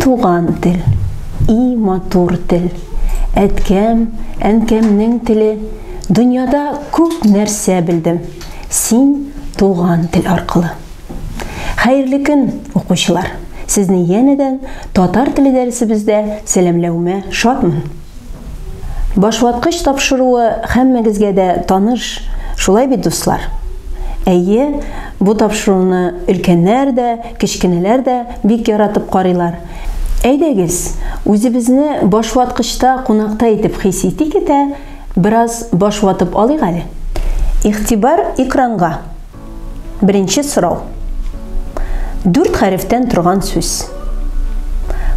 туган тел, и матур тел, әткәм, әнкәмнең теле, дөньяда күп нәрсә белдем, син туган тел аркылы. Хәерле көн, укучылар! Сезне янәдән татар теле дәресебездә сәламләвемә шатмын. Башваткыч тапшыруы һәммәгезгә дә таныш, шулай бит, дуслар? Әйе, бу тапшыруны өлкәннәр дә, кечкенәләр дә бик яратып карыйлар. Әйдәгез, үзебезне башваткычта кунакта итеп хис итик тә, бераз баш ватып алыйк әле. Игътибар экранга! Беренче сорау. Дүрт хәрефтән торган сүз.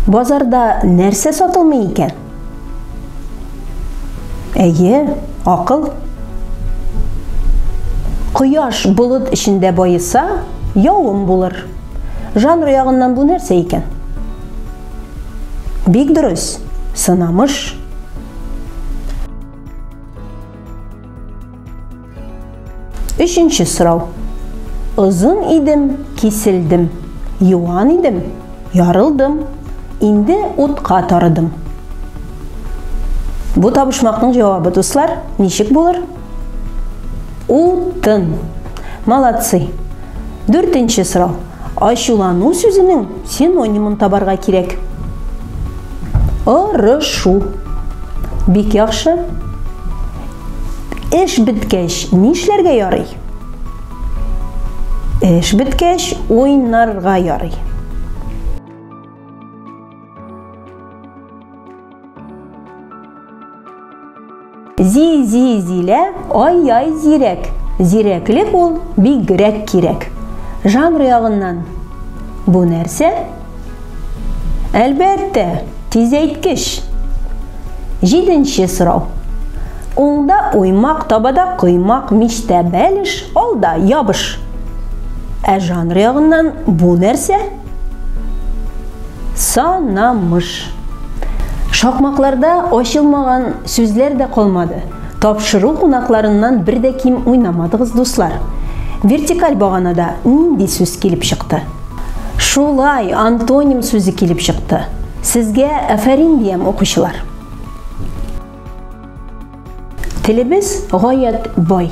Базарда нәрсә сатылмый икән? Әйе, акыл. Кояш болыт эчендә баеса, явым булыр. Жанр ягыннан бу нәрсә икән? Бик дөрес, сынамыш. Өченче сорау. Озын идем, киселдем. Юан идем, ярылдым. Инде утка тарыдым. Бу табышмакның җавабы, дуслар, ничек булыр? Утын. Молодцы. Дүртенче сорау. Ачулану сүзенең синонимын табарга кирәк. Орышу. Бик яхшы. Эш беткәч, нишләргә ярый? Эш беткәч, уйнарга ярый. Зи-зи-зилә, ай-яй зирәк. Зирәклек ул бигрәк кирәк. Жанр ягыннан бу нәрсә? Әлбәттә, тизәйткеч. Җиденче сорау. Уңда уймак, табада коймак, мичтә бәлеш, алда ябыш. Ә жанр ягыннан бу нәрсә? Санамыш. Шакмакларда ачылмаган сүзләр дә калмады. Тапшыру кунакларыннан бер дә ким уйнамадыгыз, дуслар. Вертикаль баганада нинди сүз килеп чыкты? Шулай, антоним сүзе килеп чыкты. Сезгә афәрин диям, укучылар. Телебез гаять бай.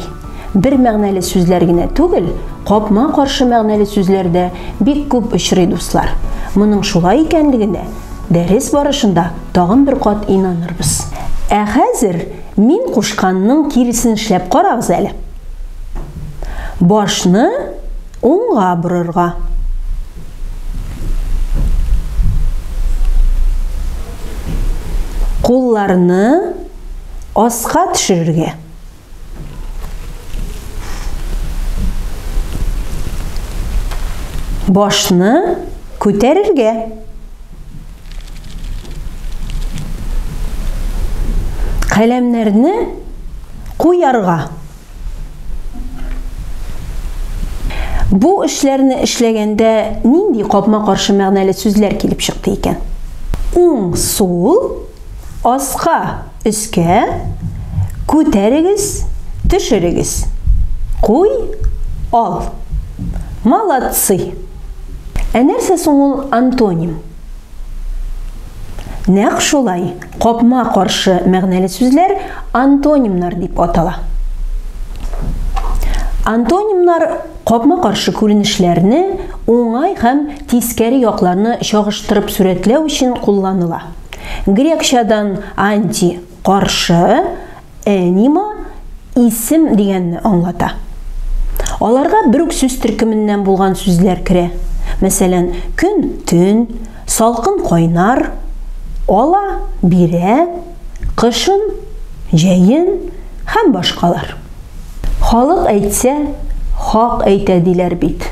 Бер мәгънәле сүзләр генә түгел, капма-каршы мәгънәле сүзләр дә бик күп очрый, дуслар. Моның шулай икәнлегенә дәрес барышында тагын бер кат инанырбыз. Ә хәзер мин кушканның киресен эшләп карагыз әле. Башны уңга борырга. Кулларны аска төшерергә. Башны күтәрергә. Каләмнәрне куярга. Бу эшләрне эшләгәндә нинди капма-каршы мәгънәле сүзләр килеп чыкты икән? Уң, сул, аска, өскә, күтәрегез, төшерегез. Куй, ал. Молодцы! Ә нәрсә соң ул антоним? Нәкъ шулай, капма-каршы мәгънәле сүзләр антонимнар дип атала. Антонимнар капма-каршы күренешләрне, уңай һәм тискәре якларны чагыштырып сурәтләү өчен кулланыла. Грекчадан анти каршы, Энима исем дигәнне аңлата. Аларга бер үк сүз төркеменнән булган сүзләр керә. Мәсәлән, көн, төн, салкын, кайнар, ала, бирә, кышын, җәен һәм башкалар. Халык әйтсә, хак әйтә диләр бит.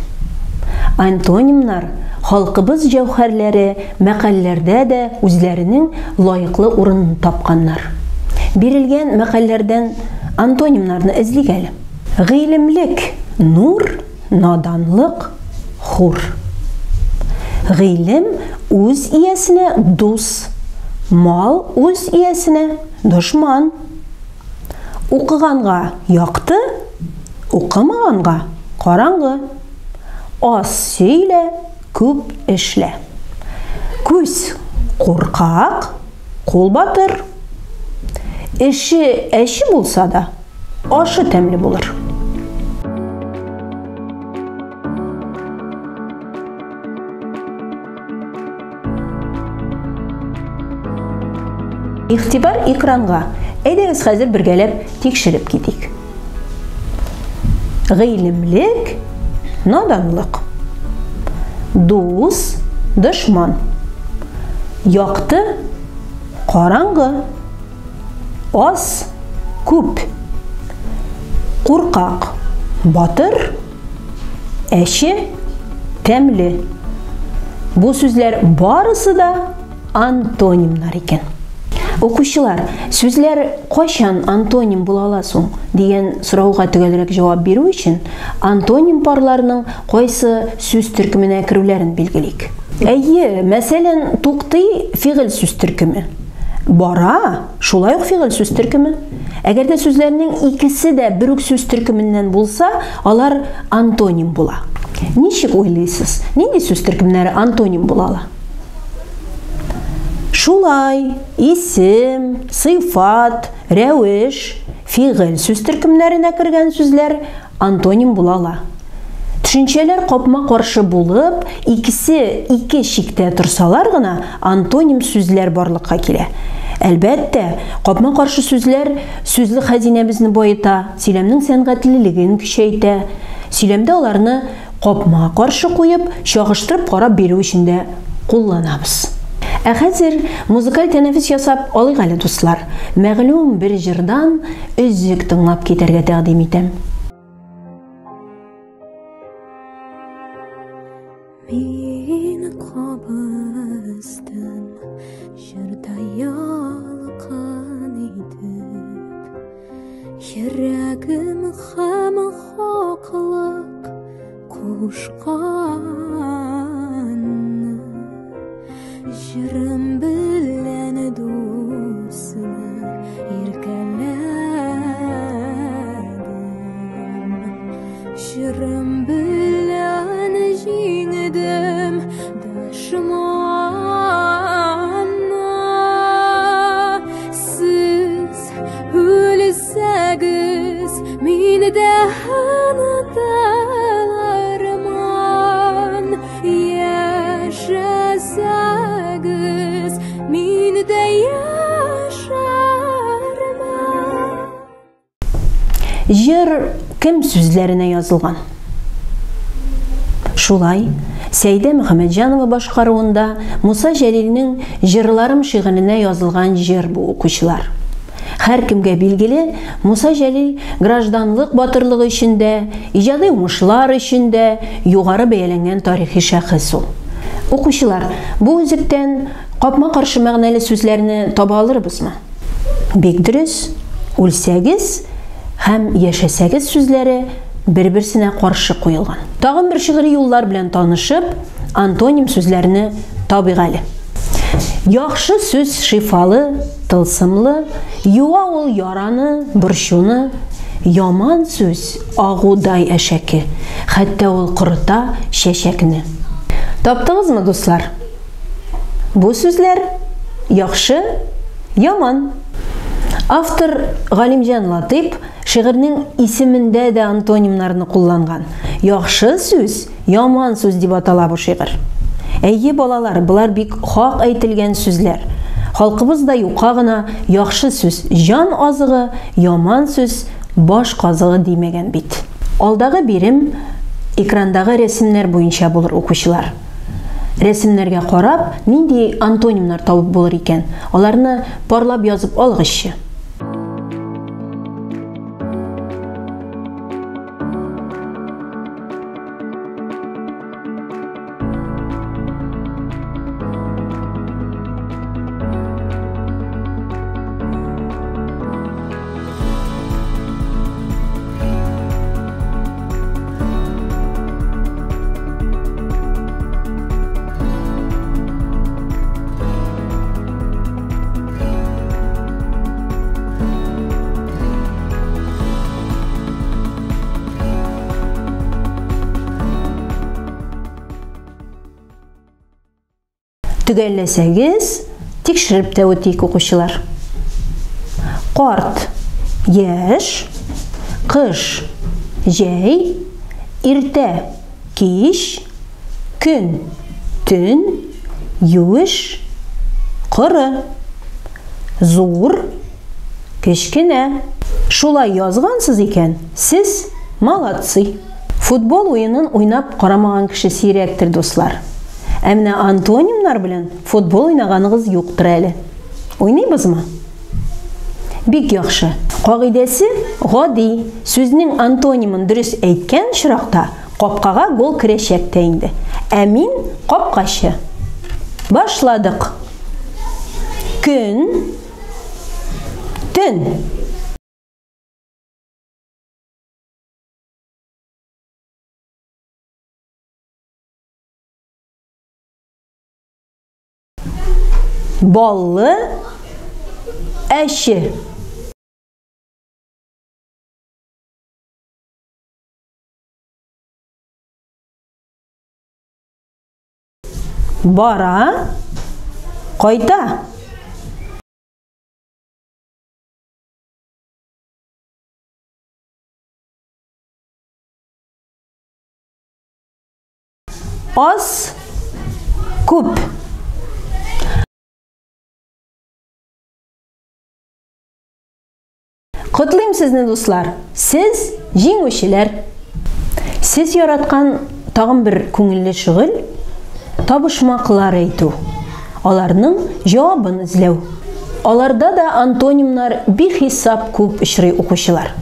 Антонимнар халкыбыз җәүһәрләре мәкальләрдә дә үзләренең лаеклы урынын тапканнар. Бирелгән мәкальләрдән антонимнарны эзлик әле. Гыйлемлек, нур, наданлык, хур. Гыйлем үз иясенә дус, мал үз иясенә дошман. Укыганга якты, укымаганга караңгы. Аз сөйлә, күп эшлә. Күз куркак, кул батыр. Эше әче булса да, ашы тәмле булыр. Игътибар экранга. Әйдәгез хәзер бергәләп тикшереп китик. Гыйлемлек, наданлык. Дус, дошман. Якты, караңгы. Аз, күп. Куркак, батыр. Әче, тәмле. Бу сүзләр барысы да антонимнар икән. Укучылар, сүзләр кайчан антоним була ала соң дигән сорауга төгәлрәк җавап бирү өчен антоним парларының кайсы сүз төркеменә керүләрен билгелик. Әйе, мәсәлән, туктый фигыль сүз төркеме. Бара, шулай ук фигыль сүз төркеме. Әгәр дә сүзләрнең икесе дә бер үк сүз төркеменнән булса, алар антоним була. Ничек уйлыйсыз, нинди сүз төркемнәре антоним була ала? Шулай, исем, сыйфат, рәвеш, фигыль сүз төркемнәренә кергән сүзләр антоним була ала. Төшенчәләр капма-каршы булып, икесе ике чиктә торсалар гына антоним сүзләр барлыкка килә. Әлбәттә, капма-каршы сүзләр сүзлек хәзинәбезне баета, сөйләмнең сәнгатьлелеген көчәйтә. Сөйләмдә аларны капма-каршы куеп, чагыштырып карап бирү өчен дә кулланабыз. Ә хәзер музыкаль тәнәфес ясап алыйк әле, дуслар. Мәгълүм бер җырдан өзек тыңлап китәргә тәкъдим итәм. Мин кабыздым җырда ялкын итеп, йөрәгем һәм хаклык кушкан. Җырым белән дусны иркәләдем, җырым белән җиңдем дошманны. Сез үлсәгез, мин дә онытылырмын. Яшәсәгез, мин дә яшәрмен. Җыр кем сүзләренә язылган? Шулай, Сәйдә Мөхәммәтҗанова башкаруында Муса Җәлилнең Җырларым шигыренә язылган җыр бу, укучылар. Һәркемгә билгеле, Муса Җәлил гражданлык батырлыгы өчен дә, иҗади уңышлар өчен дә югары бәяләнгән тарихи шәхес ул. Укучылар, бу өзектән капма-каршы мәгънәле сүзләрне таба алырбызмы? Бик дөрес, үлсәгез һәм яшәсәгез сүзләре бер-берсенә каршы куелган. Тагын бер шигъри юллар белән танышып, антоним сүзләрне табыйк әле. Яхшы сүз шифалы, тылсымлы, юа ул яраны, борчуны. Яман сүз агудай әшәке, хәтта ул корыта чәчәкне. Таптыгызмы, дуслар? Бу сүзләр яхшы, яман. Автор Галимҗан Латыйп шигырьнең исемендә дә антонимнарны кулланган. Яхшы сүз, яман сүз дип атала бу шигырь. Әйе, балалар, болар бик хак әйтелгән сүзләр. Халкыбыз да юкка гына яхшы сүз җан азыгы, яман сүз баш казыгы димәгән бит. Алдагы бирем экрандагы рәсемнәр буенча булыр, укучылар. Рәсемнәргә карап, нинди антонимнар табып булыр икән? Аларны парлап язып алыгызчы. Төгәлләсәгез, тикшереп тә үтик, укучылар. Карт, яшь, кыш, җәй, иртә, кич, көн, төн, юеш, коры, зур, кечкенә. Шулай язгансыз икән, сез молодцы! Футбол уенын уйнап карамаган кеше сирәктер, дуслар. Ә менә антонимнар белән футбол уйнаганыгыз юктыр әле. Уйныйбызмы? Бик яхшы. Кагыйдәсе гади, сүзнең антонимын дөрес әйткән очракта, капкага гол керәчәк тә инде. Ә мин капкачы. Башладык. Көн, төн. Баллы, әче. Бара, кайта. Аз, күп. Котлыйм сезне, дуслар! Сез җиңүчеләр! Сез яраткан тагын бер күңелле шөгыль табышмаклар әйтү. Аларның җавабын эзләү. Аларда да антонимнар бихисап күп очрый укучылар.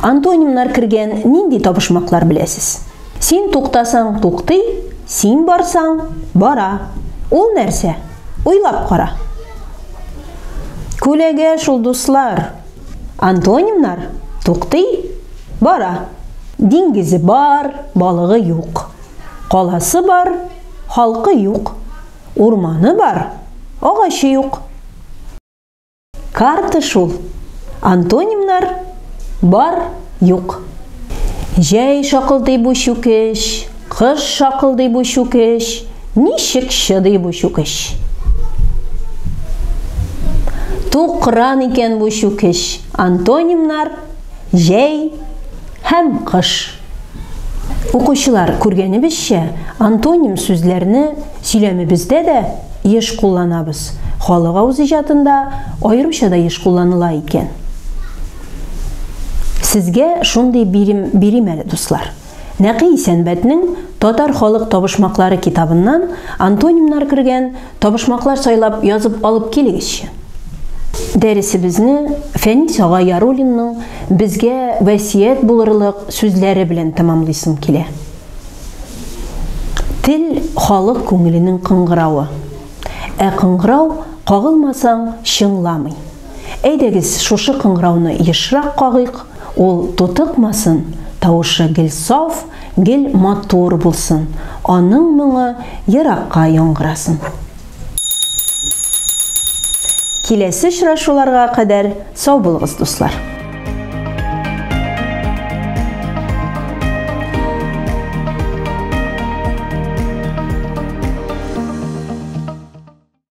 Антонимнар кергән нинди табышмаклар беләсез? Син туктасаң, туктый, син барсаң, бара. Ул нәрсә? Уйлап кара. Күләгә шул, дуслар. Антонимнар туктый, бара. Диңгезе бар, балыгы юк. Каласы бар, халкы юк. Урманы бар, агачы юк. Карта шул. Антонимнар бар, юк. Җәй шакылдый бу чүкеч, кыш шакылдый бу чүкеч, ничек чыдый бу чүкеч? Тукран икән бу чүкеч. Антонимнар җәй һәм кыш. Укучылар, күргәнебезчә, антоним сүзләрне сөйләмебездә дә еш кулланабыз, халык авыз иҗатында аеруча да еш кулланыла икән. Сезгә шундый бирем бирим әле, дуслар. Нәкый Исәнбәтнең Татар халык табышмаклары китабыннан антонимнар кергән табышмаклар сайлап язып алып килегезче. Дәресебезне Фәнис ага Яруллинның безгә вәсият булырлык сүзләре белән тәмамлыйсым килә. Тел, халык күңеленең кыңгыравы. Ә кыңгырау, кагылмасаң, чыңламый. Әйдәгез, шушы кыңгырауны ешрак кагыйк, ул тутыкмасын, тавышы гел саф, гел матур булсын, аның моңы еракка яңгырасын. Киләсе очрашуларга кадәр сау булыгыз, дуслар!